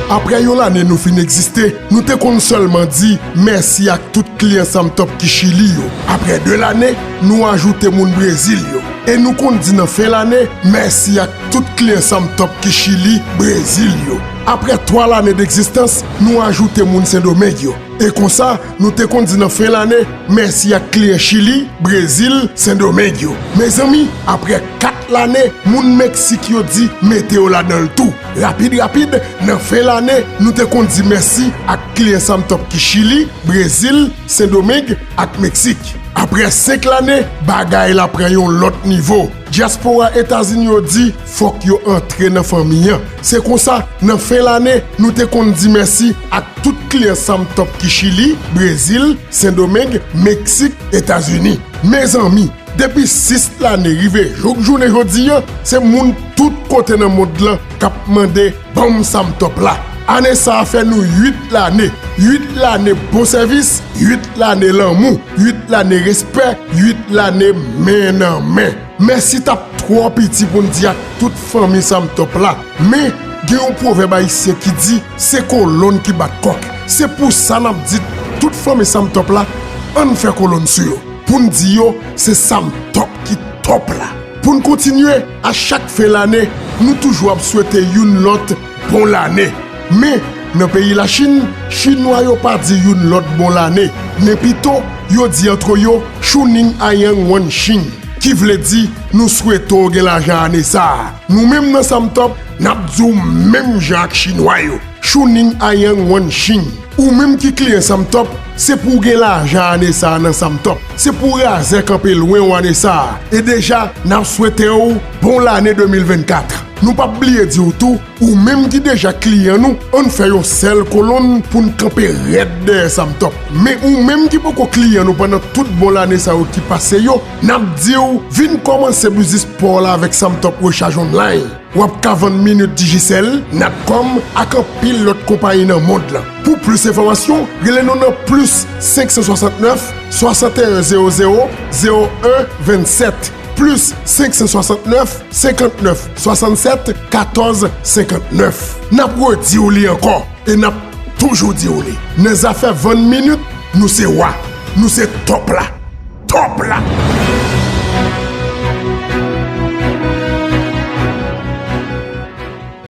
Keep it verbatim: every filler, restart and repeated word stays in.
Apre yon lane nou fin egziste, nou te konn sèlman di mèsi ak tout kliyan Samtop ki Chili yo. Apre de lane, nou ajoute moun Brezil yo. E nou konn di nan fen lane, mèsi ak tout kliyan Samtop ki Chili, Brezil yo. Apre twa lane degzistans, nou ajoute moun Sendomeng yo. E konsa, nou te konn di nan fen lane, mèsi ak kliyan Chili, Brezil, Sendomeng yo. Mezanmi, apre kat lane, moun Meksik yo di mete yo ladan l tou. Rapid rapid, nan fen lane, nou te konn di mèsi ak kliyan Samtop ki Chili, Brezil, Sendomeng ak Meksik. Apre senk lane, bagay la pran yon lòt nivo. Dyaspora Etazini yo di fòk yo antre nan fanmi an. Se konsa, nan fen lane, nou te konn di mèsi ak tout kliyan Samtop ki Chili, Brezil, Sendomeng, Meksik, Etazini. Mezanmi, depi sis lane rive jouk jounen jodi an, se moun tout kote nan mond lan k ap mande ban m Samtop la. Ane sa a fè nou uit lane. Uit lane bon sèvis, uit lane lanmou, uit lane respè, uit lane men nan men. Mèsi t ap twò piti pou n di ak tout fanmi Samtop la. Men, gen yon pwovèb ayisyen ki di, se kolonn ki bat kòk. Se pou sa n ap di tout fanmi Samtop la, ann fè kolonn sou yo. Pou n di yo, se Samtop ki top la. Pou n kontinye, a chak fen lane, nou toujou ap swete youn lòt bon lane. Men, nan peyi Lachin, Chinwa yo pa di youn lòt bon lane, men pito, yo di antre yo, Chuning Ayang Wanshing, ki vle di, nou swete w gen lajan ane sa a. Nou menm nan Samtop, n ap di w menm jan ak Chinwa yo, Chuning Ayang Wanshing. Ou menm ki kliyan Samtop, se pou w gen lajan ane sa a nan Samtop. Se pou razè kanpe lwen w ane sa a. E deja, n ap swete w bon lane de mil vennkat. Nou p ap bliye di w tou, ou menm ki deja kliyan nou, ann fè yon sèl kolonn pou n kanpe rèd dèyè Samtop. Men ou menm ki poko kliyan nou pandan tout bon lane sa yo ki pase yo, n ap di w, vin kòmanse biznis pa w la avèk Samtop Rechaj Online. W ap ka vann minit Digicel, Natcom ak anpil lòt konpayi nan mond lan. Pou plis enfòmasyon, rele nou nan plis senk san swasannnèf, swasanteyen zewo zewo, zewo en vennsèt, plis senk san swasannnèf, senkantnèf swasannsèt, katòz senkantnèf. N ap redi w li ankò, e n ap toujou di w li. Nan zafè vann minit, nou se wa. Nou se top la. Top la!